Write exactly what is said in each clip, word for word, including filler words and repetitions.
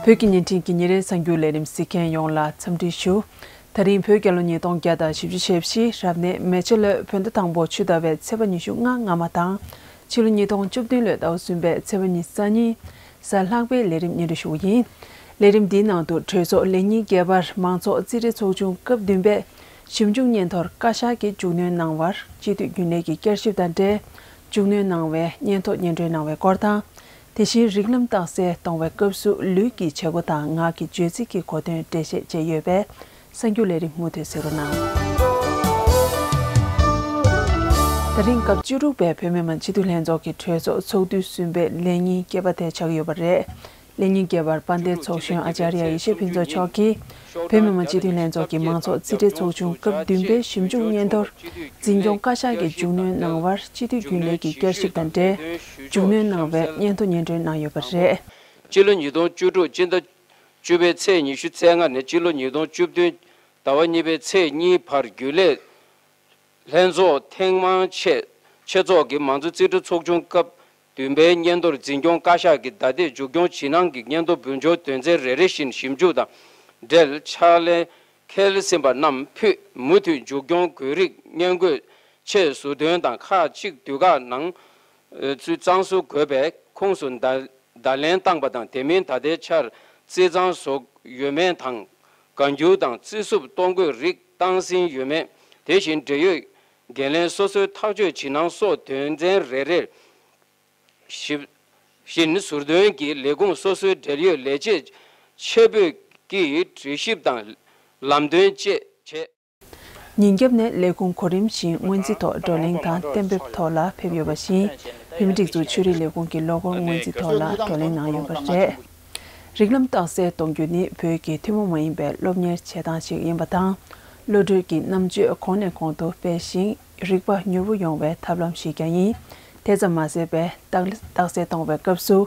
བོད་ཀྱི་བརྙན་འཕྲིན་གྱི་ཉིན་རེའི་གསར་འགྱུར་ལས་རིམ་གཟིགས་མཁན་ཡོངས་ལ་འཚམས་འདྲི་ཞུ། ད་རིང་བོད་རྒྱལ་ལོ་ཉིས་སྟོང་བརྒྱ་དང་བཞི་བཅུ་ཞེ་བཞི་རབ་གནས་མེ་བྱ་ལོའི་བོད་ཟླ་དང་པོ་ཆུ་ཟླ་བའི་ཚེས་པ་ཉི་ཤུ་ལྔ་སྔ་མ་དང་། ཕྱི་ལོ་ཉིས་སྟོང་བཅུ་བདུན་ལོའི་ཟླ་བ་གསུམ་པའི་ཚེས་པ་ཉི་ཤུ་རྩ་གཉིས་གཟའ་ལྷག་པའི་ལས་རིམ་སྙན་སྒྲོན་ཞུ་བ་ཡིན། ལས་རིམ་འདིའི་ནང་དུ་གྲོས་ཚོགས་ལས་ཉིན་བརྒྱད་པར་མང་ཚོགས་རྩིས་ཁྲའི་ཚོགས་ཆུང་སྐབས་བདུན་པས་ཞིབ་འཇུག་སྙན་ཐོར་བཀའ་ཤག་གིས་མཇུག་གནོན་གནང་བར་སྤྱི་འཐུས་རྒྱུན་ལས་ཀྱི་བསྐྱར་ཞིབ་དང་འབྲེལ་མཇུག་གནོན་གནང་བའི་སྙན་ཐོ་སྙན་སྒྲོན་གནང་བའི་སྐོར་དང་། དེ་བཞིན་རིགས་ལམ་རྟགས་གསལ་གཏོང་བའི་སྐབས་སུ་ལུས་ཀྱི་བྱེད་སྒོ་དང་ངག་གི་བརྗོད་ཚིག་གི་གོ་དོན་འགྲེལ་བཤད་བྱས་ཡོད་པས་གསར་འགྱུར་ལས་རིམ་མུ་མཐུད་གཟིགས་རོགས་གནང་། ད་རིང་སྐབས་བཅུ་དྲུག་པའི་བོད་མི་མང་སྤྱི་འཐུས་ལྷན་ཚོགས་ཀྱི་གྲོས་ཚོགས་ཚོགས་དུས་གསུམ་པའི་ལས་ཉིན་བརྒྱད་པ་དེ་ཆགས་ཀྱི་ཡོད་པ་རེད། ལས་ཉིན་བརྒྱད་པར་དཔལ་ལྡན་ཚོགས་གཞོན་ཨ་ཅཱརྱ་ཡེ་ཤེས་ཕུན་ཚོགས་མཆོག་གིས་བོད་མི་མང་སྤྱི་འཐུས་ལྷན་ཚོགས་ཀྱི་མང་ཚོགས་རྩིས་ཁྲའི་ཚོགས་ཆུང་སྐབས་བདུན་པའི་ཞིབ་འཇུག་སྙན་ཐོར་འཛིན་སྐྱོང་བཀའ་ཤག་གིས་མཇུག་གནོན་གནང་བར་སྤྱི་འཐུས་རྒྱུན་ལས་ཀྱི་བསྐྱར་ཞིབ་དང་འབྲེལ་མཇུག་གནོན་གནང་བའི་སྙན་ཐོ་སྙན་སྒྲོན་གནང་ཡོད་པ་རེད། སྤྱི་ལོ་ཉིས་སྟོང་བཅུ་དྲུག་སྤྱི་ཟླ་བཅུ་པའི་ཚེས་ཉི་ཤུ་རྩ་ལྔ་ནས་སྤྱི་ལོ་ཉིས་སྟོང་བཅུ་བདུན་ཟླ་བ་གཉིས་པའི་ཚེས་གཉིས་བར་རྒྱུན་ལས་ལྷན་ཚོགས་ཐེངས་མང་ཆེད་ཆེད་ཚོགས་ཀྱི་མང་གཙོ་རྩིས་ཁྲ་ཚོགས་ཆུང་སྐབས་བདུན་པའི་སྙན་ཐོར་འཛིན་སྐྱོང་བཀའ་ཤག་གི་བརྡ་དེབ་མཇུག་སྐྱོང་ཇི་གནང་གི་སྙན་ཐོ་འབུལ་འབྱོར་དོན་ཚན་རེ་རེ་བཞིན་ཞིབ་འཇུག་དང་འབྲེལ་ཕྱག་ལེན་འཁེལ་ཟིན་པ་རྣམས་ཕུད་མུ་མཐུད་མཇུག་སྐྱོང་དགོས་རིགས་སྙན་འགོད་ཆེད་ཟུར་འདོན་དང་ཁག་ཅིག་དུས་བཀག་ནང་ཚུད་གཙང་བཟོ་དགོས་པའི་ཁོངས་སུ་བརྡ་བརྡ་ལན་བཏང་པ་དང་། དེ་མིན་ད་ལྟའི་ཆར་རྩིས་གཙང་བཟོ་ཡོད་མེད་དང་། བཀའ་འགྱུར་དང་རྩིས་སུབ་གཏོང་དགོས་རིགས་བཏང་ཟིན་ཡོད་མེད། དེ་བཞིན་འབྲེལ་ཡོད་འགན་ལེན་སོ་སོའི་ཐག་གཅོད་ཇི་གནང་སོགས་དོན་ཚན་རེ་རེར་ཞིབ་བཞིན་ཟུར་འདོན་གྱིས་ལས་ཁུངས་སོ་སོའི་འབྲེལ་ཡོད་ལས་བྱེད་ཆེད་འབོད་ཀྱིས་དྲི་ཞིབ་དང་ལམ་སྟོན་བཅས་བྱས། ཉིན་རྒྱབ་ནས་ལས་ཁུངས་གོ་རིམ་བཞིན་སྔོན་རྩིས་ཐོག་བགྲོ་གླེང་དང་གཏན་འབེབས་ཐོག་ལ་ཕེབས་ཡོད་པ་བཞིན། བོད་མིའི་སྒྲིག་འཛུགས་ཆོས་རིག་ལས་ཁུངས་ཀྱི་ལོ་འཁོར་སྔོན་རྩིས་ཐོག་ལ་བགྲོ་གླེང་གནང་ཡོད་པ་རེད། རིགས་ལམ་རྟགས་གསལ་གཏོང་རྒྱུ་ནི་བོད་ཀྱི་ཐུན་མོང་མ་ཡིན་པའི་སློབ་གཉེར་བྱེད་སྟངས་ཤིག་ཡིན་པ་དང་། བློ་གྲོས་ཀྱི་རྣམ་དཔྱོད་གོང་ནས་གོང་དུ་སྤེལ་ཞིང་། རིག་པ་མྱུར་པོ་ཡོང་བའི་ཐབས་ལམ་ཞིག་ཀྱང་ཡིན། དེ་ཙམ་མ་ཟད་པའི་རྟགས་རྟགས་གསལ་གཏོང་བའི་སྐབས་སུ།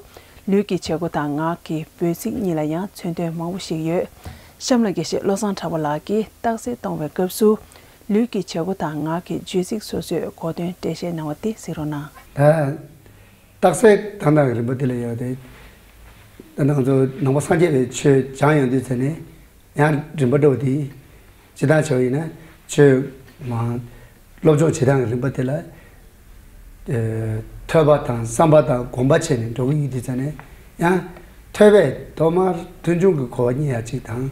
ལུས་ཀྱི་བྱེད་སྒོ་དང་ངག་གི་འབོད་ཚིག་གཉིས་ལ་ཡང་མཚོན་དོན་མང་པོ་ཞིག་ཡོད། གཤམ་ལ་དགེ་བཤེས་བློ་བཟང་གྲགས་པ་ལགས་ཀྱིས་རྟགས་གསལ་གཏོང་བའི་སྐབས་སུ། ལུས་ཀྱི་བྱེད་སྒོ་དང་ངག་གི་བརྗོད་ཚིག་སོ་སོའི་གོ་དོན་འགྲེལ་བཤད་གནང་བ་དེ་གཟིགས་རོགས་གནང་། ད། རྟགས་གསལ་བཏང་སྟངས་ཀྱི་རིམ་པ་དེ་ལ་ཡོད་དེ། ད་ང་ཚོ་ནང་པ་སངས་རྒྱས་པའི་ཆོས་སྦྱང་ཡོང་དུས་ཚེ་ནས་ཡང་རིམ་པ་འདྲ་བོ་དེ། སྤྱིར་བཏང་བྱས་པ་ཡིན་ན་ཆོས་མང་སློབ་སྦྱོང་བྱེད་སྟངས་ཀྱི་རིམ་པ་དེ་ལ། ཐོས་པ་དང་བསམ་པ་དང་སྒོམ་པ་བྱས་ནས་འགྲོ་གི་ཡོད་དུས་ཚེ་ནས་ཡང་ཐོས་པས་ཐོག་མར་མཐོང་ཆུང་གི་གོ་བ་རྙེད་ཡ་གཅིག་དང་།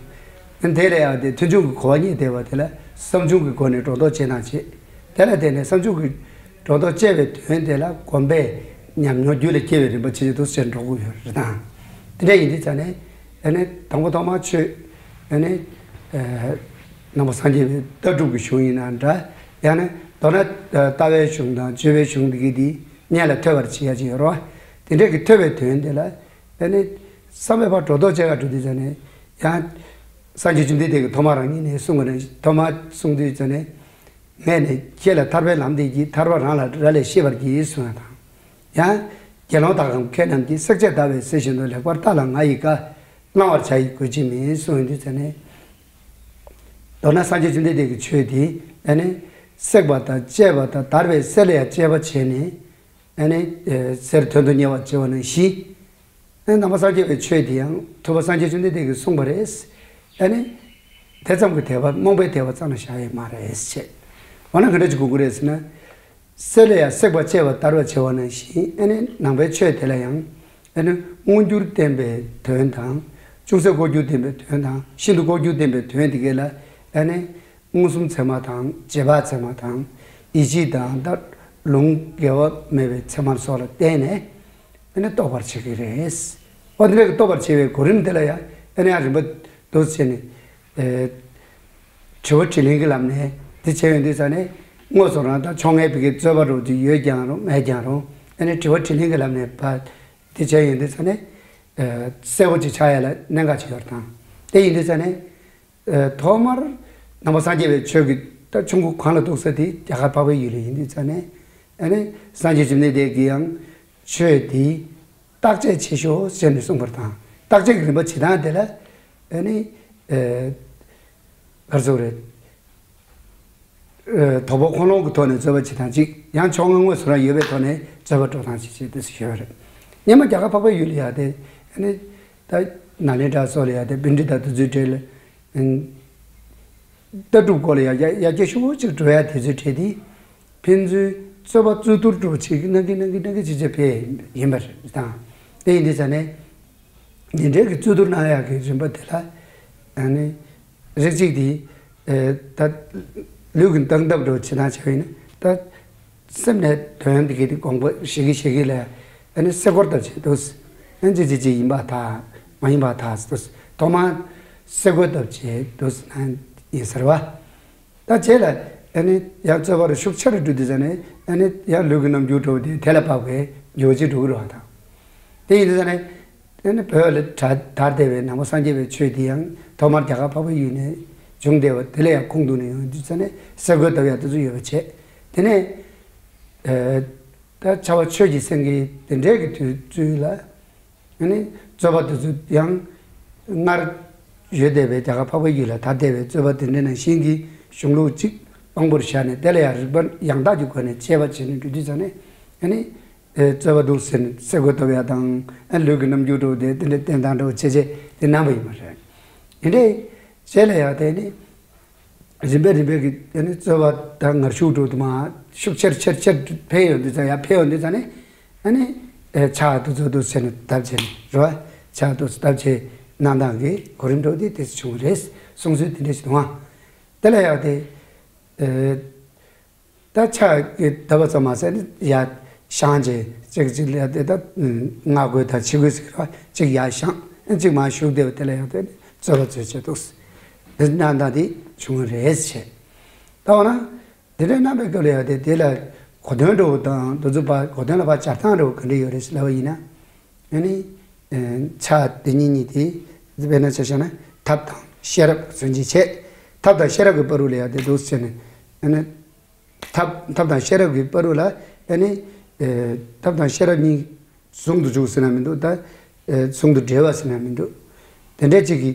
ཡང་དེ་ལས་ཡང་དེ་མཐོང་ཆུང་གི་གོ་བ་རྙེད་བསྡད་པ་དེ་ལ་བསམ་བྱུང་གི་སྒོ་ནས་སྒྲོ་འདོགས་བཅད་སྟངས་བྱེད། དེ་ལ་བརྟེན་ནས་བསམ་བྱུང་གི་སྒྲོ་འདོགས་བཅད་པའི་དོན་དེ་ལ་སྒོམ་པས་ཉམས་མྱོང་རྒྱུད་ལ་སྐྱེ་བའི་རིམ་པ་ཇེ་ཇེ་མཐོར་ཕྱིན་འགྲོ་གི་ཡོད་རེད་དང་། དེ་འདྲ་ཡིན་དུས་ཙང་ནས་ཨ་ནི་དང་པོ་ཐོག་མར་ཆོས་ཨ་ནི་ནང་པ་སངས་རྒྱས་པའི་ལྟ་གྲུབ་ཀྱི་གཞུང་ཡིན་ན་འདྲ། ཡང་ན་མདོར་ན་ལྟ་བའི་གཞུང་དང་སྤྱོད་པའི་གཞུང་འདི་གི་འདི་སྔོན་ལ་ཐོས་པར་བྱེད་ཡ་ཅིག་ཡོད་རེད་བ། དེ་འདྲ་གི་ཐོས་པའི་དོན་དེ་ལ་ཨ་ནི་བསམ་པའི་བར་སྒྲོ་འདོགས་བཅད་ག་འགྲོ་དུས་ཙང་ནས་ཡང་། སངས་རྒྱས་བཅོམ་ལྡན་འདས་ཀྱིས་ཐོག་མར་རང་ཉིད་ནས་གསུངས་པ་ནང་བཞིན་ཐོག་མར་གསུངས་དུས་ཙམ་ནས། ངས་ནི་ཁྱེད་ལ་ཐར་པའི་ལམ་སྟོན་གྱིས་ཐར་པ་རང་ལ་རག་ལས་ཤེས་པར་གྱིས་གསུངས་ཡ་དང་། ཡང་། དགེ་སློང་དག་གམ་མཁས་རྣམས་ཀྱིས་བསྲེག་བཅད་བརྡར་བའི་གསེར་བཞིན་དུ་ལེགས་པར་བརྟགས་ལ་ང་ཡི་བཀའ་བླང་བར་བྱ་ཡི་གུས་ཕྱིར་མིན་གསུངས་ཡོང་དུས་ཙམ་ནས། མདོར་ན་སངས་རྒྱས་བཅོམ་ལྡན་འདས་ཀྱི་ཆོས་འདི་ཨ་ནི་བསྲེགས་པ་དང་བཅད་པ་དང་བརྡར་བའི་གསེར་ལ་ཡང་དཔྱད་པ་བྱས་ནས་ཨ་ནི་གསེར་དོན་དུ་གཉེར་བར་བྱེད་པ་ནང་བཞིན། ནང་པ་སངས་རྒྱས་པའི་ཆོས་དེ་ཡང་ཐུབ་པ་སངས་རྒྱས་བཅོམ་ལྡན་འདས་ཀྱིས་གསུངས་པ་རེད། ཨ་ནི། དེ་ཙམ་གྱི་དད་པ་རྨོངས་པའི་དད་པ་རྩ་ནས་བཞག་ཡོད་མ་རེད་ཅེས། འོ་ན་ག་འདྲ་ཅིག་དགོས་ཀྱི་རེད་ཟེར་ན། གསེར་ལ་ཡང་བསྲེགས་པ་བཅད་པ་བརྡར་བ་བྱེད་པ་ནང་བཞིན་ཨ་ནི་ནང་པའི་ཆོས་དེ་ལ་ཡང་། ཨ་ནི་མངོན་གྱུར་བསྟན་པའི་དོན་དང་། ཅུང་ཟད་ལྐོག་གྱུར་བསྟན་པའི་དོན་དང་ཤིན་ཏུ་ལྐོག་གྱུར་བསྟན་པའི་དོན་དེ་གས་ལ་ཨ་ནི། མངོན་སུམ་ཚད་མ་དང་རྗེས་དཔག་ཚད་མ་དང་། ཡིད་ཆེས་དང་ད་ལུང་འགལ་བ་མེད་པའི་ཚད་མ་སོགས་ལ་བརྟེན་ནས། ཨ་ནི་རྟོགས་པར་བྱེད་ཀྱི་རེད། འོ་དེ་འདྲ་གི་རྟོགས་པར་བྱེད་པའི་གོ་རིམ་དེ་ལ་ཡང་ཨ་ནི་ཡང་རིམ་པ་འདུག་བྱས་ནས། ཨེ། དྲི་བ་དྲིས་ལན་གྱི་ལམ་ནས་དེ་བྱས་ཡོང་དུས་ཙང་ནས་དངོས་སུ་རང་དང་ཕྱོགས་སྔའི་བི་གའི་རྩོད་པ་རོགས་ཀྱི་ཡོད་ཀྱང་རུང་མེད་ཀྱང་རུང་ཨ་ནི་དྲི་བ་དྲིས་ལན་གྱི་ལམ་ནས་ཕར་དེ་བྱས་ཡོང་དུས་ཙང་ནས། ཨེ། གསལ་པོ་ཅིག་ཆགས་ཡ་ལ་གནད་འགག་ཅིག་ཡོད་རེད་དང་། དེ་ཡིན་དུས་ཙང་ནས། ཐོག་མར་ནང་པ་སངས་རྒྱས་པའི་ཆོས་ཀྱི་ད་ཆུང་ཀུ་གང་ལ་གཏུགས་ས་དེ་རྒྱ་གར་འཕགས་པའི་ཡུལ་ལ་ཡིན་དུས་ཙང་ནས་ཨ་ནི་སངས་རྒྱས་བཅོམ་ལྡན་འདས་ཀྱིས་ཡང་ཆོས་དེ་བརྟག་དཔྱད་བྱེད་ཤོག་ཟེར་ནས་གསུངས་པ་དང་བརྟག་དཔྱད་ཀྱི་རིམ་པ་བྱེད་སྟངས་དེ་ལ་ཨ་ནི་ག་རེ་ཟེར་དགོས་རེད། དོ་ཕོག་ཁོ་ལོང་གི་ཐོག་ནས་རྩོད་པ་བྱེད་སྟངས་གཅིག་ཡང་ཕྱོགས་སྔ་དངོས་སུ་རང་ཡོད་པའི་ཐོག་ནས་རྩོད་པ་སྤྲོད་སྟངས་གཅིག་བྱས་ཏེ་ཞུས་པ་རེད། སྔོན་མ་རྒྱ་གར་འཕགས་པའི་ཡུལ་ལ་ཡང་དེ་ཨ་ནི་ད། ནཱ་ལེནྡྲ་སོགས་ལ་ཡ་དེ་པཎྜི་ཏ་དེ་ཚོའི་གྲས་ལ་ཨང་། ལྟ་གྲུབ་སྐོར་ལ་ཡ་ཡ་ཡ་རྒྱ་ཤུགས་ཆེ་འགྲོ་ཡ་དེ་ཚོའི་གྲས་དེ། ཕན་ཚུན་རྩོད་པ་རྩོད་བསྡུར་འགྲོ་བྱེད་ཀྱི་གནང་གི་གནང་གི་གནང་གི་བྱེད་བྱེད་ཕེ་ཡིན་པ་རེད་དང་། དེ་ཡིན་དུས་ཙང་ནས། འདི་འདྲའི་གི་རྩོད་བསྡུར་གནང་ཡག་གི་རིམ་པ་དེ་ལ། ཨ་ནི། རིགས་གཅིག་དེ། ཨེ། ད། ལུས་ཀྱི་སྟངས་སྟབས་འགྲོ་བྱེད་སྟངས་བྱས་པ་ཡིན་ན་ད། སེམས་ནས་དོན་འདི་གི་དེ་དགོངས་པ་བཞེས་ཀྱི་བཞེས་ཀྱི་ལ། ཨ་ནི་སེ་གོལ་བཏབ་བྱེད་འདུག་ཨ་ནི་ཅི་ཅི་ཅི་ཡིན་པ་ཐག་མ་ཡིན་པ་ཐག་འདུག་ཐོག་མར་སེ་གོལ་བཏབ་བྱེད་འདུག་ན་ཡིན་ཟེར་བ། ད་རྗེས་ལ་ཨ་ནི་ཡང་རྩོད་པ་རུ་ཤུགས་ཆེ་རུ་འགྲོ་དུས་ཙ་ནས་ཨ་ནི་ཡང་ལུས་ཀྱི་རྣམ་འགྱུར་འགྲོ་བ་དེ་དེ་ལ་བབ་པའི་འགྱུར་བ་ཅིག་འགྲོ་གི་རེད་བ་དང་། དེ་ཡིན་དུས་ཙ་ནས་ཨ་ནི་བོད་ལ་དར་དར་བསྡད་པའི་ནང་པ་སངས་རྒྱས་པའི་ཆོས་དེ་ཡང་ཐོག་མར་རྒྱ་གར་འཕགས་པའི་ཡུལ་ནས་བྱུང་བསྡད་པ་དེ་ལ་ཡང་ཁུངས་གཏུགས་ནས་ཡོང་དུས་ཙ་ནས་སེ་གོལ་བཏབ་ཡག་དེ་ཚོ་ཡོད་པ་བྱས། དེ་ནས་ཨ། ད་ཕྱྭ་པ་ཆོས་ཀྱི་སེང་གེ་དེ་འདྲའི་གི་དུས་ཚོད་ལ། ཨ་ནི་རྩོད་པ་དེ་ཚོ་ཡང་སྔར་ཡོད་བསྡད་པའི་རྒྱ་གར་འཕགས་པའི་ཡུལ་ལ་དར་བསྡད་པའི་རྩོད་པ་དེ་འདྲ་ནང་བཞིན་གྱི་གཞུང་ལུགས་གཅིག་དཔང་པོར་བཞག་ནས་དེ་ལ་ཡང་རིགས་པ་ཡང་དག་གི་སྒོ་ནས་དཔྱད་པ་བྱས་ནས་འགྲོ་དུས་ཙང་ནས་ཨ་ནི་རྩོད་པ་འདུག་ཟེར་ནས་སེ་གོལ་བཏབ་ཡག་དང་ཨ་ལུས་ཀྱི་རྣམ་འགྱུར་འགྲོ་དེ་དེ་འདྲ་བསྟན་སྟངས་འདྲ་བོ་བྱས་བྱས་དེ་གནང་བ་ཡིན་པ་རེད། དེ་འདྲའི་རྗེས་ལ་ཡང་དེ་ནི། རིམ་པས་རིམ་པས་ཀྱི་ཨ་ནི་རྩོད་པ་དང་ངར་ཤུགས་འགྲོ་དུ་མ་ཤུགས་ཆེར་ཆེར་ཆེར་འཕེལ་ཡོང་དུས་ཙང་ཡར་འཕེལ་ཡོང་དུས་ཙང་ནས་ཨ་ནི་ཕྱག་ཏུ་ཚོ་ཏུ་བྱས་ནས་བཏབ་བྱས་ནས་རེད་བ། ཕྱག་ཏུ་ཚོ་བཏབ་བྱས་གནང་སྟངས་ཀྱི་གོ་རིམ་འགྲོ་དེ་དེ་བྱུང་བ་རེད། གསུང་སྲོལ་དེ་འདྲ་ཞིག་འདུག་ཨ། དེ་ལ་ཡང་དེ། ད་ཕྱག་གི་བཏབ་པ་ཙམ་མ་ཟད་ནི་ཡར་བཞེངས་བྱས་གཅིག་གཅིག་ལ་དེ་ད་སྔ་རྒོལ་དང་ཕྱི་རྒོལ་ཟེར་བ་གཅིག་ཡར་བཞེངས་གཅིག་མར་བཞུགས་བསྡད་པ་དེ་ལ་ཡང་དེ་ནི་རྩོད་པ་རྩོད་བྱེད་འདུག་དེ་གནང་སྟངས་དེ་བྱུང་བ་རེད་བྱས། ད་འོ་ན་དེ་འདྲའི་གནང་པའི་སྐབས་ལ་ཡང་དེ་དེ་ལ་གོ་དོན་འདྲ་བོ་དང་དེ་ཚོ་ཕར་གོ་དོན་ལ་ཕར་སྦྱར་སྟངས་འདྲ་བོ་ག་འདྲ་ཡོད་རེད་ཟེར་ལབ་པ་ཡིན་ན། ཨ་ནི། ཕྱག་དེ་གཉིས་གཉིས་དེ་དཔེར་ན་ཆ་བཞག་ན་ཐབས་དང་ཤེས་རབ་མཚོན་བྱེད་བྱས། ཐབས་དང་ཤེས་རབ་ཀྱི་བར་དུ་ལ་ཡང་དེ་འདུག་ཟེར་ནས། ཨ་ནི། ཐབས་ཐབས་དང་ཤེས་རབ་ཀྱི་བར་དུ་ལ་ཨ་ནི། ཐབས་དང་ཤེས་རབ་གཉིས་ཟུང་དུ་འཇུག་ཟེར་ན་མི་འདུག་ད། ཟུང་དུ་འབྲེལ་བ་ཟེར་ན་མི་འདུག་དེ་འདྲ་ཅིག་གི་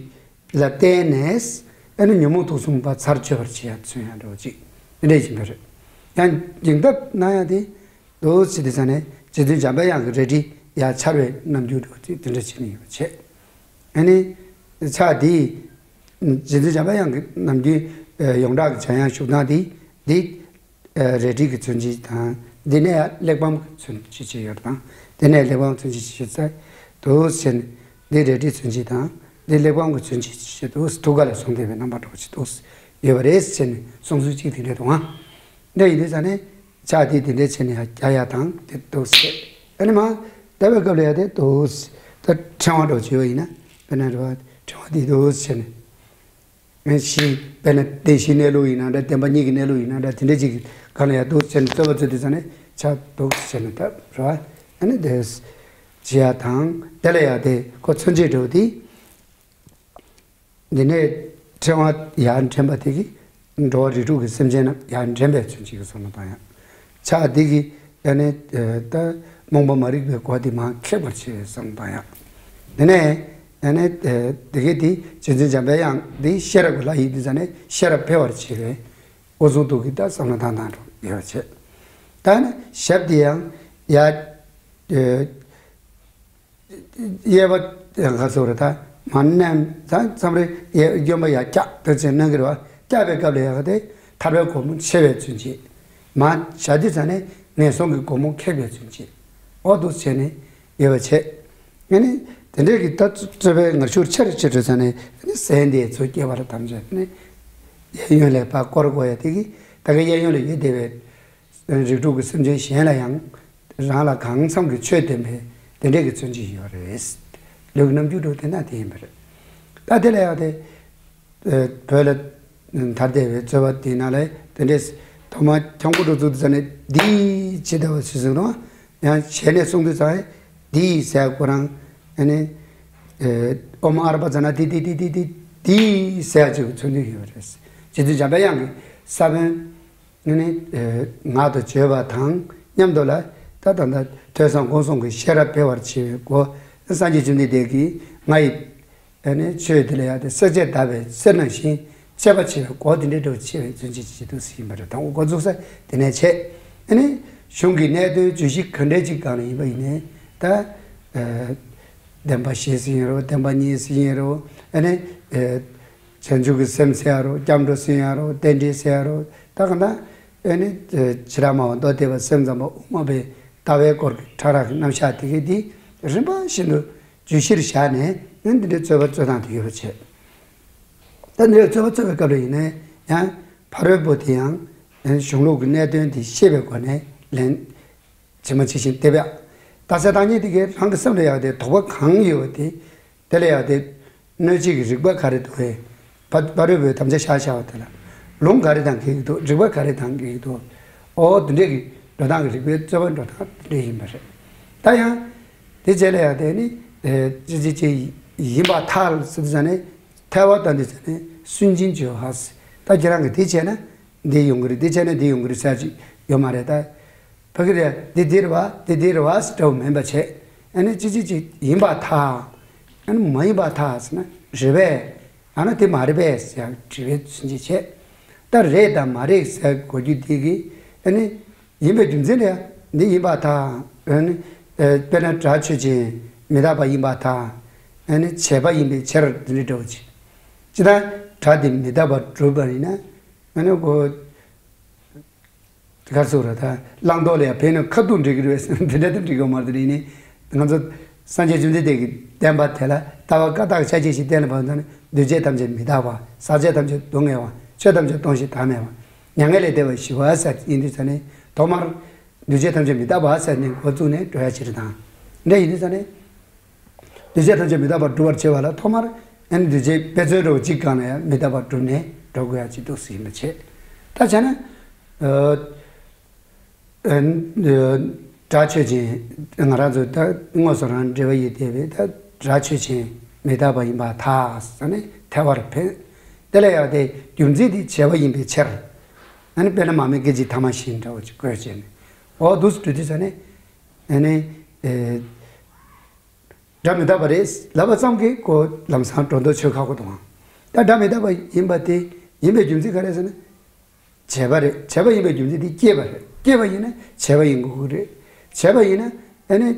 ལ་བརྟེན་ནས་ཨ་ནི་ཉོན་མོངས་དུག་གསུམ་པ་ཚར་གཅོད་པར་བྱེད་ཡ་མཚོན་ཡ་འདྲ་བོ་ཅིག་དེ་འདྲ་ཡིན་པ་རེད། ཡང་སྦྱིན་བདག་གནང་ཡ་དེ། འདུག་ཅེས་དེ་ས་ནས་རྗེ་བཙུན་འཇམ་པའི་དབྱངས་ཀྱི་རལ་གྲི་ཡར་འཕྱར་བའི་རྣམ་འགྱུར་འདྲ་བོ་དེ་དེ་འདྲ་བྱས་ནས་ཡོད་པ་བྱས། ཨ་ནི། ཕྱག་འདི། རྗེ་བཙུན་འཇམ་པའི་དབྱངས་ཀྱི་རྣམ་འགྱུར། ཡོངས་གྲགས་ཀྱི་འཇམ་དབྱངས་བཞུགས་སྟངས་འདི། འདི། རལ་གྲི་གི་མཚོན་བྱེད་དང་། འདི་ནས་ཡང་གླེགས་བམ་གྱི་མཚོན་བྱེད་ཅིག་ཡོད་དང་། འདི་ནས་གླེགས་བམ་མཚོན་བྱེད་ཅིག་ཡོད་ཚེ། འདུག་ཟེར་ནས། འདི་རལ་གྲིའི་མཚོན་བྱེད་དང་། འདི་གླེགས་བམ་གྱི་མཚོན་བྱེད་ཅིག་འདུག་ཐུགས་ཀ་ལ་བཟུང་བསྡད་པའི་རྣམ་པ་འདྲ་བོ་ཅིག་འདུག་ཡོད་པ་རེད་ཟེར་ནས་གསུང་ཚུལ་གཅིག་དེ་འདྲ་འདུག་ཨང་། འདི་ཡིན་དུས་ཙང་ནས། ཕྱག་དེ་དེ་འདྲས་བྱས་ནས་ཡང་རྒྱག་ཡ་དང་དེ་འདུག་ཟེར། ཨ་ནི་མ། ལྟ་བའི་སྐབས་ལ་ཡང་དེ་འདུག་ཟེར། ད་ཕྲེང་བ་འདྲ་བོ་བྱས་པ་ཡིན་ན། དཔེར་ན་རེད་བ། ཕྲེང་བ་དེ་འདུག་ཟེར་ནས། ཨ་བཞི། དཔེར་ན་བདེན་བཞིའི་གནས་ལུགས་ཡིན་ན་འདྲ། བདེན་པ་གཉིས་ཀྱི་གནས་ལུགས་ཡིན་ན་འདྲ། དེ་འདྲས་ཅིག་གི་སྒང་ལ་ཡང་འདུག་ཟེར་ནས་རྩོད་པ་རྩོད་དུས་ཙང་ནས་ཕྱག་འདུག་ཟེར་ནས་ད་རེད་བ། ཨ་ནི་དེ། བྱེད་ཡ་དང་དེ་ལ་ཡང་དེ་ཁོ་མཚོན་བྱེད་འདྲ་བོ་དེ། འདི་ནས་ཕྲེང་བ་ཡར་འདྲེན་པ་དེ་གིས་འགྲོ་བ་རིགས་དྲུག་གི་སེམས་ཅན་རྣམས་ཡར་འདྲེན་པའི་མཚོན་བྱེད་ཀྱི་བསམ་བློ་བཏང་ཡག་ཕྱག་འདི་གིས་ཨ་ནི་ད་རྨོངས་པ་མ་རིག་པའི་སྒོ་དེ་མར་ཁེགས་པར་བྱེད་པའི་བསམ་བློ་བཏང་ཡག་དེ་ནས་ཨ་ནི་དེ་གིས་དེ་རྗེ་བཙུན་འཇམ་པའི་དབྱངས་འདི་ཤེས་རབ་ཀྱི་ལྷ་ཡིན་དུས་ཙང་ནས་ཤེས་རབ་འཕེལ་བར་བྱེད་པའི་འོ་ཟུང་དུ་གི་ད་བསམ་བློ་བཏང་སྟངས་འདྲ་ཡོད་པ་བྱེད། ད་ནི་ཞབས་འདི་ཡང་ཡར། གཡས་པ་ག་ཚོད་རེད་ད། མར་མནན་ད་མཚམས་རེ་གཡས་གཡོན་པ་ཡར་བཀྱག་དེ་ཚོ་གནང་གི་རེད་བ། བཀྱག་པའི་སྐབས་ལ་ཡག་དེ་ཐར་པའི་སྒོ་མོ་ཕྱེ་བའི་མཚོན་བྱེད། མར་བཞག་དུས་ཙང་ནས་ངན་སོང་གི་སྒོ་མོ་ཁེགས་པའི་མཚོན་བྱེད། འོ་འདུག་བྱས་ནས་ཡོད་པ་བྱས། ཨ་ནི་དེ་འདྲའི་གི་ད་རྩོད་པའི་ངར་ཤུགས་ཆེ་རུ་ཆེ་རུ་ཙང་ནས་ཨ་ནི་ཟན་དེ་ཚོ་སྐྱེ་བ་ལ་དམ་བཅའ་ནས་གཡས་གཡོན་ལ་ཕར་བསྐོར་དགོས་ཡ་དེ་གི་ད་ག་གཡས་གཡོན་ལ་ཡོད་བསྡད་པའི། རིགས་དྲུག་གི་སེམས་ཅན་གཞན་ལ་ཡང་རང་ལ་གང་འཚམ་གྱི་ཆོས་བསྟན་པའི་དེ་འདྲས་ཀྱི་མཚོན་བྱེད་ཡོད་རེད། ལུས་ཀྱི་རྣམ་འགྱུར་འདྲ་བོ་དེ་འདྲ་དེ་ཡིན་པ་རེད། ད་དེ་ལ་ཡང་དེ། བོད་ལ་དར་བསྡད་པའི་རྩོད་པ་དེའི་ནང་ལ་དེ་འདྲས་ཐོག་མར་ཁྱོང་པོ་འགྲོ་ཚུལ་དུ་ཟ་ནས་འདི་ཇི་ལྟ་བ་ཞིག་གསུངས་རུང་ཡང་ཞལ་ནས་གསུང་དུས་ཙང་འདི་ཟེར་ཁོ་རང་ཨ་ནི། ཨོཾ་ཨ་ར་པ་ཙ་ན་འདི་འདི་འདི་འདི་འདི་ཟེར་ཅིག་མཚོན་དུས་ཡོད་རེད། རྗེ་བཙུན་འཇམ་པའི་དབྱངས་ཀྱི་ས་བོན། ནི་ངག་ཏུ་བརྗོད་པ་དང་མཉམ་དུ་ལ་ད་ད་ད་ཐོས་བསམ་སྒོམ་གསུམ་གྱི་ཤེས་རབ་འཕེལ་བར་བྱེད་པའི་སྒོ། སངས་རྒྱས་བཅོམ་ལྡན་འདས་ཀྱིས་ང་ཡི་ཨ་ནི་ཆོས་འདི་ལ་ཡང་དེ་བསྲེག་བཅད་བརྡར་བའི་གསེར་ནང་བཞིན་འཆད་པ་བྱེད་པའི་སྒོ་དེ་འདྲའི་འགྲོ་བྱེད་པའི་མཚོན་བྱེད་ཅིག་ཏུ་ཟིན་པ་རེད། དང་པོ་འགོ་འཛུགས་ས་དེ་ནས་བྱས། ཨ་ནི་གཞུང་གི་གནད་དོན་བརྗོད་གཞི་ག་འདྲའི་ཅིག་སྒང་ལ་ཡིན་པ་ཡིན་ནའི་ད། བདེན་པ་བཞི་ཟེར་ཡིན་རུང་བདེན་པ་གཉིས་ཟེར་ཡིན་རུང་ཨ་ནི་བྱང་ཆུབ་ཀྱི་སེམས་ཟེར་ཡ་རུང་སྐྱབས་འགྲོ་ཟེར་ཡ་རུང་རྟེན་འབྲེལ་ཟེར་ཡ་རུང་ད་ག་ན་ཨ་ནི་བྱེ་བྲག་སྨྲ་བ་མདོ་སྡེ་པ་སེམས་ཙམ་པ་དབུ་མ་པའི་ལྟ་བའི་སྐོར་གྱི་ཕྲ་རགས་ཀྱི་རྣམ་གཞག་དེ་གའི་དེ་རིམ་པ་བཞིན་དུ་བརྗོད་གཞིར་བཞག་ནས་ཨ་ནི་འདི་འདྲའི་རྩོད་པ་རྩོད་སྟངས་དེ་ཡོད་པ་བྱས། ད་འདི་འདྲའི་རྩོད་པ་རྩོད་པའི་སྐབས་ལ་ཡིན་ནའི་ཡང་ཕ་རོལ་པོ་དེ་ཡང་གཞུང་ལུགས་ཀྱི་གནད་དོན་དེ་ཤེས་པའི་སྒོ་ནས་ལན་ཇི་མ་ཇི་བཞིན་འདེབས་ཡག་རྟགས་གསལ་བཏང་མཁན་དེ་གས་རང་གི་སེམས་ལ་ཡག་དེ་དོགས་པ་གང་ཡོད་པ་དེ་དེ་ལ་ཡག་དེ་གནོད་བྱེད་ཀྱི་རིགས་པ་ག་རེ་འདུག་གས་ཕ་ཕ་རོལ་པོའི་དམ་བཅའ་བཞག་བཞག་པ་དེ་ལ་ལུང་ག་རེ་དང་འགལ་གྱི་འདུག་རིགས་པ་ག་རེ་དང་འགལ་གྱི་འདུག་ཨོ་དེ་འདྲས་ཀྱི་འགྲོ་སྟངས་ཀྱི་རིགས་པའི་རྩོད་པ་འགྲོ་སྟངས་དེ་འདྲས་ཡིན་པ་རེད། ད་ཡང་དེ་རྗེས་ལ་ཡག་དེ་ནི་ཅི་ཅི་ཅི་ཡིན་པར་ཐལ་ཟེར་དུས་ཙ་ནས་ཐལ་བ་ལྟ་དུས་ཙ་ནས་སུན་འབྱིན་བྱེད་པ་ཟེར། ད་ཁྱེད་རང་གིས་དེ་བྱས་ན་འདི་ཡོང་གི་རེད་དེ་བྱས་ན་འདི་ཡོང་གི་རེད་ཟེར་ཅིག་ཡོད་མ་རེད་ད། ཕ་གི་རེད་འདི་འདི་རེད་བ་འདི་འདི་རེད་བ་ཟེར་འདྲ་བོ་མིན་པ་བྱས། ཨ་ནི་ཅི་ཅི་ཅི་ཡིན་པར་ཐལ། ཨ་ནི་མ་ཡིན་པར་ཐལ་ཟེར་ན་རེད་པས། ཨ་ནི་དེ་མ་རེད་པས་ཟེར་ཡག་དྲི་བའི་ཚུལ་འཇལ་བྱས། ད་རེད་དང་མ་རེད་ཟེར་གོ་རྒྱུ་དེ་གི་ཨ་ནི་ཡིན་པའི་རྒྱུ་མཚན་ལ་འདི་ཡིན་པར་ཐལ། ཨ་ནི་དཔེར་ན་སྒྲ་ཆོས་ཅན་མི་རྟག་པ་ཡིན་པར་ཐལ། ཨ་ནི་བྱས་པ་ཡིན་པའི་ཕྱིར་འདི་འདྲ་འདྲ་བོ་ཅིག་ཅི་ལྟར་སྒྲ་དེ་མི་རྟག་པར་གྲུབ་པ་ཡིན་ན་ཨ་ནི་གོ་ག་རེ་ཟེར་ར་ད་བླང་དོར་ལ་ཡང་བས་ན་ཁ་ཐུག་འགྲིག་གི་རེད་བས་འདི་འདྲ་ད་འགྲིག་གི་མ་རེད་དེ་ནི་ང་ཚོ་སངས་རྒྱས་བཅོམ་ལྡན་འདས་ཀྱི་བསྟན་པ་དེ་ལ་ལྟ་བ་བཀའ་རྟགས་ཆ་ཤས་ཤིག་བསྟན་ལ་བབ་ཙང་ནས་འདུས་བྱས་ཐམས་ཅད་མི་རྟག་པ་ཟག་བཅས་ཐམས་ཅད་སྡུག་བསྔལ་བ་ཆོས་ཐམས་ཅད་སྟོང་ཞིང་བདག་མེད་པ་མྱ་ངན་ལས་འདས་པ་ཞི་བ་ཟེར་ཡིན་དུས་ཙ་ནས་ཐོག་མར་འདུས་བྱས་ཐམས་ཅད་མི་རྟག་པ་ཟེར་ནས་འགོ་བཙུགས་ནས་འགྲོ་ཡ་ཅིག་རེད་དང་འདྲ་ཡིན་དུས་ཙ་ནས། འདུས་བྱས་ཐམས་ཅད་མི་རྟག་པར་སྒྲུབ་པར་བྱེད་པ་ལ་ཐོག་མར་ཨ་ནི་འདུས་བྱས་དཔེ་མཚོན་འདྲ་བོ་གཅིག་སྒང་ལ་ཡང་མི་རྟག་པར་སྒྲུབ་ནས་འགྲོ་དགོས་ཡ་གཅིག་འདུག་ཟེར་ཡིན་པ་བྱས། ད་བྱས་ན། ཨ་ཨ་སྒྲ་ཆོས་ཅན། ང་རང་ཚོ་ད་དངོས་སུ་རང་འབྲེལ་བ་ཡོད་བསྡད་པའི་ད་སྒྲ་ཆོས་ཅན་མི་རྟག་པ་ཡིན་པར་ཐལ་ཟེར་ནས་ཐལ་བར་འཕེན། དེ་ལ་ཡང་དེ་རྒྱུ་མཚན་དེ་བྱས་པ་ཡིན་པའི་ཕྱིར། ཨ་ནི་དཔེར་ན་མར་མེ་སྐད་ཅིག་ཐ་མ་བཞིན་འདྲ་བོ་ཅིག་བཀོད་བྱས་ནས་འོ་འདུག་སེ་འགྲོ་དུས་ཙ་ནས་ཨ་ནི། ཨེ། སྒྲ་མི་རྟག་པ་རེད་ལབ་པ་ཙམ་གྱིས་ཁོ་ལམ་སང་སྒྲོ་འདོགས་ཆོད་ཁག་པོ་དང་། ད་སྒྲ་མི་རྟག་པ་ཡིན་པ་དེ་ཡིན་པའི་རྒྱུ་མཚན་ག་རེ་ཟེར་ན། བྱས་པ་རེད། བྱས་པ་ཡིན་པའི་རྒྱུ་མཚན་དེ་སྐྱེས་པ་རེད། སྐྱེས་པ་ཡིན་ན་བྱས་པ་ཡིན་དགོས་ཀྱི་རེད། བྱས་པ་ཡིན་ན་ཨ་ནི་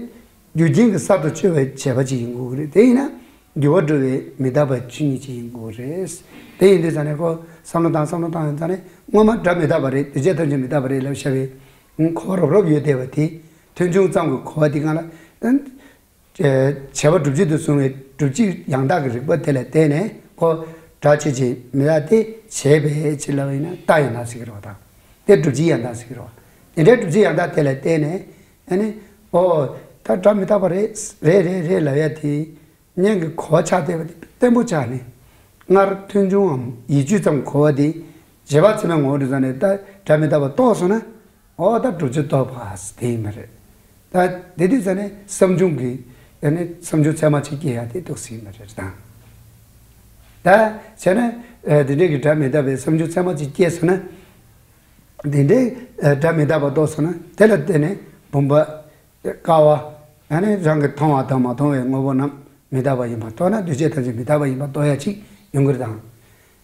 རྒྱུ་རྐྱེན་གྱིས་གསར་དུ་བཅོས་པའི་བྱས་པ་ཅིག་ཡིན་དགོས་ཀྱི་རེད། དེ་ཡིན་ན་འགྱུར་བ་འགྲོ་བའི་མི་རྟག་པའི་ཆོས་ཉིད་ཅིག་ཡིན་དགོས་ཀྱི་རེད། དེ་ཡིན་དུས་ཙང་ནས་ཁོ་བསམ་བློ་བཏང་བསམ་བློ་བཏང་ཡོང་ཙང་ནས་སྔོན་མ་སྒྲ་མི་རྟག་པ་རེད་འདུས་བྱས་ཐམས་ཅད་མི་རྟག་པ་རེད་ལབ་བྱ་བའི་གོ་བ་རོབ་རོབ་ཡོད་བསྡད་པ་དེ་ཐོས་བྱུང་ཙམ་གྱི་གོ་བ་དེ་སྒང་ལ། བྱས་པ་སྒྲུབ་བྱེད་དུ་བཟུང་བའི་སྒྲུབ་བྱེད་ཡང་དག་གི་རིགས་པ་དེ་ལ་བརྟེན་ནས་ཁོ་སྒྲ་ཆོས་ཅན་མི་རྟག་སྟེ་བྱས་པའི་ཕྱིར་ལབ་པ་ཡིན་ན་རྟགས་ཡང་དག་ཟེར་གྱི་རེད་བ་དང་། དེ་སྒྲུབ་བྱེད་ཡང་དག་ཟེར་གྱི་རེད་བ། དེ་འདྲའི་སྒྲུབ་བྱེད་ཡང་དག་དེ་ལ་བརྟེན་ནས་ཨ་ནི་ཨོ་ད་སྒྲ་མི་རྟག་པ་རེད་རེད་རེད་རེད་ལབ་ཡ་དེ་སྙན་གྱི་གོ་བ་ཆགས་བསྡད་པ་དེ་བརྟན་པོ་ཆགས་ནས་སྔར་ཐོས་བྱུང་ངམ་ཡིད་དཔྱོད་ཙམ་གོ་བ་དེ་རྗེས་དཔག་ཚད་མའི་ངོ་བོ་དེ་ཙམ་ནས་ད་སྒྲ་མི་རྟག་པ་རྟོགས་སོང་ན། ཨོ་ད་སྒྲུབ་བྱེད་རྟོགས་པ་ཟེར་དེ་ཡིན་པ་རེད། ད་དེ་དུས་ཙ་ནས་བསམ་བྱུང་གི་ཨ་ནི་བསམ་བྱུང་ཚད་མ་གཅིག་སྐྱེ་ཡ་དེ་འདུག་སེ་ཡིན་པ་རེད་དང་། ད་བྱས་ན་ཨ་དེ་འདྲའི་གི་སྒྲ་མི་རྟག་པའི་བསམ་བྱུང་ཚད་མ་གཅིག་སྐྱེས་སོང་ན། དེ་འདྲའི་ཨ་སྒྲ་མི་རྟག་པ་རྟོགས་སོང་ན་དེ་ལ་བརྟེན་ནས་བུམ་པ། ཀ་བ། ཨ་ནི་རང་གི་མཐོང་བ་དང་མ་མཐོང་བའི་དངོས་པོ་རྣམས་མི་རྟག་པ་ཡིན་པར་རྟོགས་ན་འདུས་བྱས་ཐམས་ཅད་མི་རྟག་པ་ཡིན་པར་རྟོགས་ཡ་གཅིག་ཡོང་གི་རེད་དང་།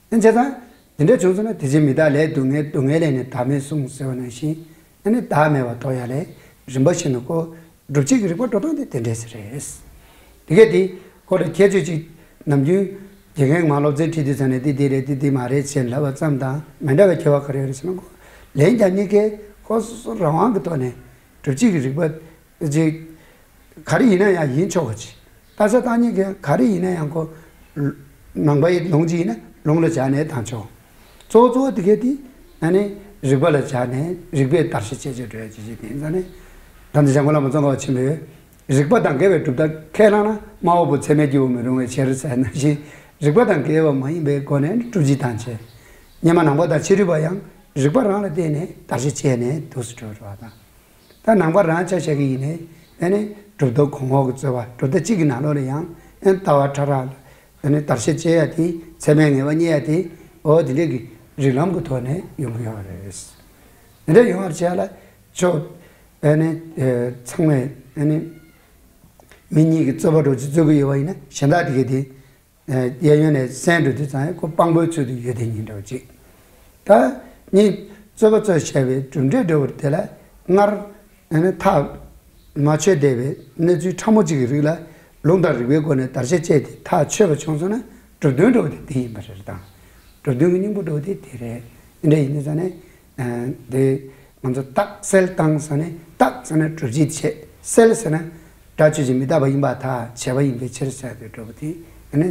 ཨ་བྱས་ཙང་། དེ་འདྲ་བྱུང་སོང་ན་དེ་བཞིན་མི་རྟག་ལས་སྡུག་བསྔལ་སྡུག་བསྔལ་ལས་ནི་བདག་མེད་གསུངས་ཟེར་བ་ནང་བཞིན་ཨ་ནི་བདག་མེད་པར་རྟོགས་ཡ་ལས་རིམ་པ་བཞིན་དུ་ཁོ་སྒྲུབ་བྱེད་ཀྱི་རིགས་པ་འགྲོ་སྟངས་དེ་དེ་འདྲས་རེད། དེ་གས་དེ་ཁོ་ལ་ཁྱད་ཆོས་ཅིག་ནམ་རྒྱུན་དགེ་རྒན་མ་སློབ་ཚན་ཁྲིད་དུས་ཙ་ནས་འདི་འདི་རེད་འདི་འདི་མ་རེད་ཅེས་ལབ་པ་ཙམ་དང་མི་འདྲ་བའི་ཁྱད་པར་ག་རེ་ཡོད་རེད་ཟེར་ན་ཁོ་ལན་རྒྱག་མཁན་གྱིས་ཁོ་སོ་སོ་རང་དབང་གི་ཐོག་ནས་སྒྲུབ་བྱེད་ཀྱི་རིགས་པ་ཅིག་ག་རེ་ཡིན་ན་ཡང་ཡིན་ཆོག་པ་ཅིག་རྟགས་གསལ་བཏང་མཁན་གྱིས་ག་རེ་ཡིན་ན་ཡང་ཁོ་ནང་པའི་ལུང་གཅིག་ཡིན་ན་ལུང་ལ་སྦྱར་ནས་བཏང་ཆོག་གཙོ་བོ་གཙོ་བོ་དེ་གས་དེ་ཨ་ནི་རིགས་པ་ལ་སྦྱར་ནས་རིགས་པས་བརྟག་དཔྱད་བྱས་བྱས་འགྲོ་ཡ་ཅིག་ཅིག་དེ་ཡིན་ཙང་ནས་ད་ནི་འཇམ་མགོན་བླ་མ་ཙོང་ཁ་པ་ཆེན་པོས་རིགས་པ་དང་འགལ་བའི་གྲུབ་མཐའ་ཁས་བླངས་ན་སྨྲ་བ་པོ་ཚད་མའི་སྐྱེས་བུ་མི་རུང་བའི་ཕྱིར་ཟེར་ནང་བཞིན་རིགས་པ་དང་འགལ་བ་མ་ཡིན་པའི་སྒོ་ནས་སྒྲུབ་བྱེད་དང་བཅས་སྔ་མ་ནང་པ་དང་ཕྱི་རོལ་པ་ཡང་རིགས་པ་རང་ལ་བརྟེན་ནས་བརྟག་དཔྱད་བྱས་ནས་འདུག་སེ་འགྲོ་བ་དང་། ད་ནང་པ་རང་ཆ་བཞག་གི་ཡིན་ནའི་ཨ་ནི་གྲུབ་མཐའ་གོང་འོག་གི་རྩོད་པ་གྲུབ་མཐའ་གཅིག་གི་ནང་ལོགས་ལ་ཡང་ཨ་ནི་ལྟ་བ་ཕྲ་རགས་ལ་ཨ་ནི་བརྟག་དཔྱད་བྱེད་ཡ་དེ་ཚད་མའི་ངེས་པ་རྙེད་ཡ་དེ་འོ་དེ་འདྲས་ཀྱི་རིགས་ལམ་གྱི་ཐོག་ནས་ཡོང་གི་ཡོད་རེད། དེ་འདྲས་ཡོང་བར་བྱས་ལ་ཆོས་ཨ་ནི་ཚང་མས་ཨ་ནི་མི་གཉིས་ཀྱི་རྩོད་པ་འདྲ་ཅིག་རྩོད་ཀྱི་ཡོད་པ་ཡིན་ན་གཞན་དག་དེ་གས་དེ། གཡས་གཡོན་ནས་གསན་འགྲོ་དུས་ཙང་ཁོ་དཔང་པོའི་ཚུལ་དུ་ཡོད་དེ་ཉིན་འདྲ་བོ་ཅིག་ད་གཉིས་རྩོད་པ་རྩོད་བྱས་པའི་གྲུབ་འབྲས་འདྲ་བོ་དེ་ལ་སྔར་ཐག་མ་ཆོད་བསྡད་པའི་གནས་ཚུལ་ཕྲ་མོ་གཅིག་གི་རིགས་ལ་ ལུང་དང་རིགས་པའི་སྒོ་ནས་བརྡར་ཤ་བཅད་དེ་ཐག་ཆོད་པ་བྱུང་སོང་ན་གྲུབ་དོན་འགྲོ་བ་དེ་དེ་ཡིན་པ་རེད་དང་། གྲུབ་དོན་གྱི་སྙིང་པོ་འགྲོ་བ་དེ་དེ་རེད། དེ་འདྲ་ཡིན་དུས་ཙང་ནས། ཨ། དེ་ང་ཚོ་རྟགས་གསལ་བཏང་ཟེར་ནས། རྟགས་ཟེར་ན་སྒྲུབ་བྱེད་བྱས། གསལ་ཟེར་ན་སྒྲ་ཆོས་ཅན་མི་རྟག་པ་ཡིན་པར་ཐལ། བྱས་པ་ཡིན་པའི་ཕྱིར་ཟེར་དུས་འགྲོ་བ་དེ། ཨ་ནི་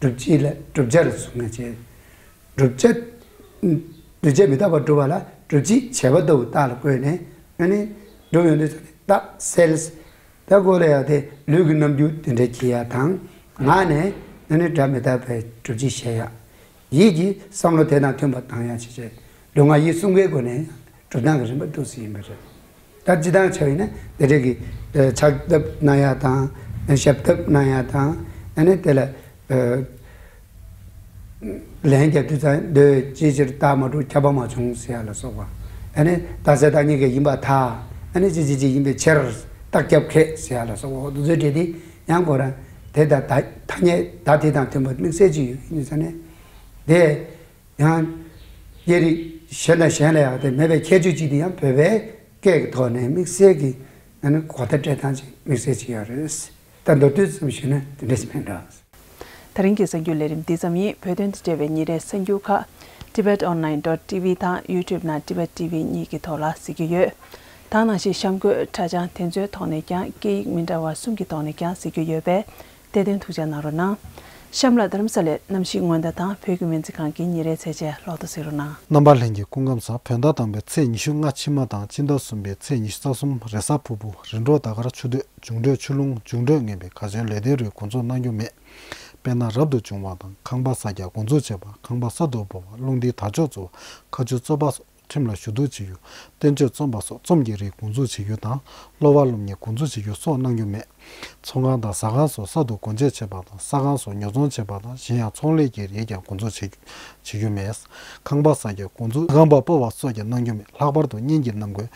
སྒྲུབ་བྱེད་ལ་བསྒྲུབ་བྱ་ལ་གཟུང་བྱས། བསྒྲུབ་བྱ། བསྒྲུབ་བྱ་མི་རྟག་པ་སྒྲུབ་པ་ལ་སྒྲུབ་བྱེད་བྱས་པ་ལྟ་བུ་རྟགས་ལ་བཀོད་ནས། ཨ་ནི་སྒྲུབ་ཡོང་དུས་ཙང་ནས་རྟགས་གསལ། ད་གོ་ལ་ཡང་དེ་ལུས་ཀྱི་རྣམ་འགྱུར་དེ་འདྲ་གྱིས་ཡ་དང་། ངག་ནས་ཨ་ནི་སྒྲ་མི་རྟག་པའི་སྒྲུབ་བྱེད་བཤད་ཡ། ཡིད་ཀྱི་བསམ་བློ་དེ་དང་མཐུན་པ་བཏང་ཡ་བྱས་བྱས། ལུས་ངག་ཡིད་གསུམ་ཀའི་སྒོ་ནས་སྒྲུབ་སྟངས་ཀྱི་རིམ་པ་འདུག་སེ་ཡིན་པ་རེད། ད་སྤྱིར་བཏང་བྱས་ཡིན་ན་དེ་འདྲ་གི། ཨ། ཕྱག་བཏབ་གནང་ཡ་དང་། ཞབས་བཏབ་གནང་ཡ་དང་། ཨ་ནི་དེ་ལ། ཨ། ལན་རྒྱབ་དུས་ཙང་། མདོས་ཅིའི་ཕྱིར་རྟགས་མ་གྲུབ། ཁྱབ་པ་མ་བྱུང་ཟེར་ཡ་ལ་སོགས་པ། ཨ་ནི་རྟགས་གསལ་བདག་ཉིད་ཀྱི་ཡིན་པར་ཐལ། ཨ་ནི་ཅི་ཅི་ཅི་ཡིན་པའི་ཕྱིར་རྟགས་རྒྱབ་ཁས་ཟེར་ཡ་ལ་སོགས་པ། འོ་དེ་ཚོའི་གྲས་དེ་ཡང་ཁོ་རང་དེ་དང་ད་ཐ་སྙད་བརྡ་དེ་དང་མཐུན་པ་དམིགས་བསལ་ཅིག་ཡོད་ཡིན་ཙང་ནས། དེ་ཡང་སྐད་རིགས་གཞན་དང་གཞན་ལ་ཡང་དེ་མེད་པའི་ཁྱད་ཆོས་ཅིག་དེ་ཡང་བོད་པའི་སྐད་ཀྱི་ཐོག་ནས་དམིགས་བསལ་གྱི། ཨ་ནི་གོ་བརྡ་སྤྲད་སྟངས་ཅིག་དམིགས་བསལ་ཅིག་ཡོད་རེད། ད་མདོར་བསྡུས་ཙམ་ཞུས་ན་དེ་འདྲ་ཞིག་མིན་འགྲོ། དེ་རིང་གི་གསར་འགྱུར་ལས་རིམ་འདི་ཙམ་ཡིན། བོད་དོན་དང་འབྲེལ་བའི་ཉིན་རེའི་གསར་འགྱུར་ཁག Tibet Online dot T V དང་YouTube ནང་Tibet T V གཉིས་ཀྱི་ཐོག་ལ་གཟིགས་རྒྱུ་ཡོད། ད་ནང་བཞིན་གཤམ་འཁོད་འཕྲིན་བརྒྱུད་དེ་ཚོའི་ཐོག་ནས་ཀྱང་། སྐད་ཡིག་མི་འདྲ་བ་གསུམ་གྱི་ཐོག་ནས་ཀྱང་གཟིགས་རྒྱུ་ཡོད་པས། བདེ་དོན་ཐུགས་འཇགས་གནང་རོགས་གནང་། གཤམ་ལ་རྡ་རམ་ས་ལའི་གནམ་གཤིས་སྔོན་བརྡ་དང་བོད་ཀྱི་སྨན་རྩིས་ཁང་གི་ཉིན་རེའི་ཚད་ཆེན་ཀློག་རྒྱུ་གཟིགས་རོགས་གནང་། རྣམ་པ་ལྷན་རྒྱས་སྐུ་ཁམས་བཟང་། བོད་ཟླ་དང་པོའི་ཚེས་ཉི་ཤུ་ལྔ་ཕྱི་མ་དང་སྤྱི་ཟླ་གསུམ་པའི་ཚེས་ཉི་ཤུ་རྩ་གསུམ་རེས་གཟའ་ཕུར་བུ། རིམ་གྲོ་ཟླ་སྐར་ཆུ་སྟོད། འབྱུང་འཕྲོད་ཆུ་ཀླུང་། འབྱུང་འཕྲོད་ངན་པའི་གར་བྱོན་ལས་དོན་རིགས་འགོ་འཛུགས་གནང་རྒྱུ་མེད། དཔེར་ན། རབ་ཏུ་བྱུང་བ་དང་ཁང་པ་གསར་རྒྱག་འགོ་འཛུགས་བྱས་པ། ཁང་པ་གསར་དུ་སྦོ་བ། རླུང་རྟའི་དར་ལྕོག་བཙུགས་པ། མཁའ་སྤྱོད་རྩོམ་པ་སོགས་ཁྲིམས་ལ་ཞུ་གཏུག་བྱེད་རྒྱུ། བསྟན་བཅོས་རྩོམ་པ་སོགས་རྩོམ་གྱི་རིགས་འགོ་འཛུགས་བྱེད་རྒྱུ་དང་། གློ་བ་སློབ་གཉེར་འགོ་འཛུགས་བྱེད་རྒྱུ་སོགས་གནང་རྒྱུ་མེད། ཚོང་ཁང་དང་ཟ་ཁང་སོགས་གསར་དུ་སྒོ་འབྱེད་བྱས་པ་དང་། ཟ་ཁང་སོགས་ཉོ་ཚོང་བྱས་པ་དང་། གཞན་ཡང་ཚོང་ལས་ཀྱི་རིགས་ཀྱང་འགོ་འཛུགས་བྱེད་བྱེད་རྒྱུ་མེད། ཁང་པ་གསར་རྒྱག་འགོ་འཛུགས། ཁང་པ་སྤོ་བ་སོགས་ཀྱང་གནང་རྒྱུ་མེད། ལྷག་པར་དུ་གཉེན་གྱི་རྣམ་ཀུན།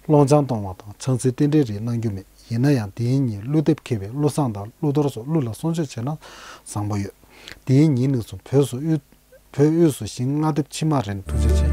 སློང་ཆང་གཏོང་བ་དང་ཆང་སའི་རྟེན་འབྲེལ་རིགས་གནང་རྒྱུ་མེད། ཡིན་ན་ཡང་དེའི་ཉིན་ཀླུ་འདེབས་འཁེལ་བས་ཀླུ་བསངས་དང་ཀླུ་གཏོར་སོགས་ཀླུ་ལ་གསོལ་མཆོད་བྱས་ན་བཟང་པོ་ཡོད། དེའི་ཉིན་ནས་བཟུང་བོད་སུ་དབུས། བོད་དབུས་སུ་ཞིང་ལྔ་འདེབས་ཕྱི་མ་རན། ཐུགས་རྗེ་ཆེ།